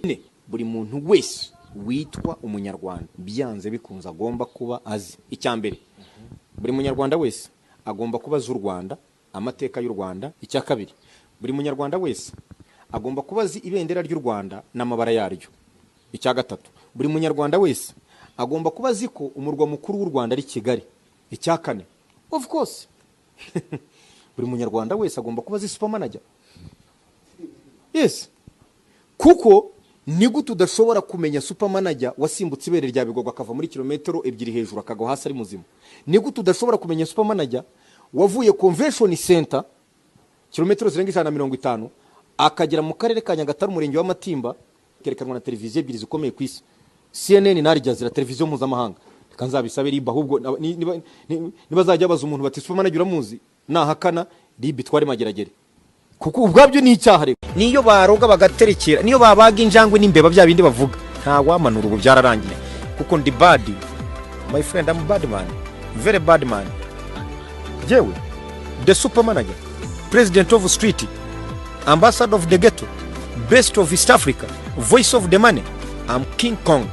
Ine, buri muntu wese witwa Umunyarwanda byanze bikunze agomba kuba azi. Icya mbere, buri Munyarwanda wese agomba kuba azi u Rwanda, amateka y'u Rwanda. Icya kabiri, buri Munyarwanda wese agomba kuba azi ibendera ry'u Rwanda n'amabara yaryo. Icya gatatu, buri Munyarwanda wese agomba kuba azi ko umurwa mukuru w'u Rwanda ari Kigali. Icya kane, of course, buri Munyarwanda wese agomba kuba azi Supermanager. Yes, kuko ni gute udashobora kumenya Supermanager wasimbutse ibere rya Bigogwe, akava muri kilometero 2 hejuru, akagwa hasi ari muzima? Ni gute udashobora kumenya Supermanager wavuye Convention Center, kilometero zirenga 150, akagera mu Karere ka Nyagatare, Umurenge wa Matimba, kerekanwa na televiziyo ebyiri zikomeye ku isi, CNN na Al Jazeera, televiziyo mpuzamahanga? Reka nzabisabe RIB ahubwo. Niba azajya baza umuntu bati: "Supermanager uramuzi?" Nahakana, RIB itware Mageragere, kuko ubwabyo ni icyaha. Rero niyo baroga bagaterekera, niyo babaga injangwe n'imbeba, bya bindi bavuga, nta wamanura. Ubu byararangiye, kuko ndi bad, my friend. I'm bad man, very bad man. Jewe the Super Manager, president of street, ambassador of the ghetto, best of East Africa, voice of the money. I'm King Kong.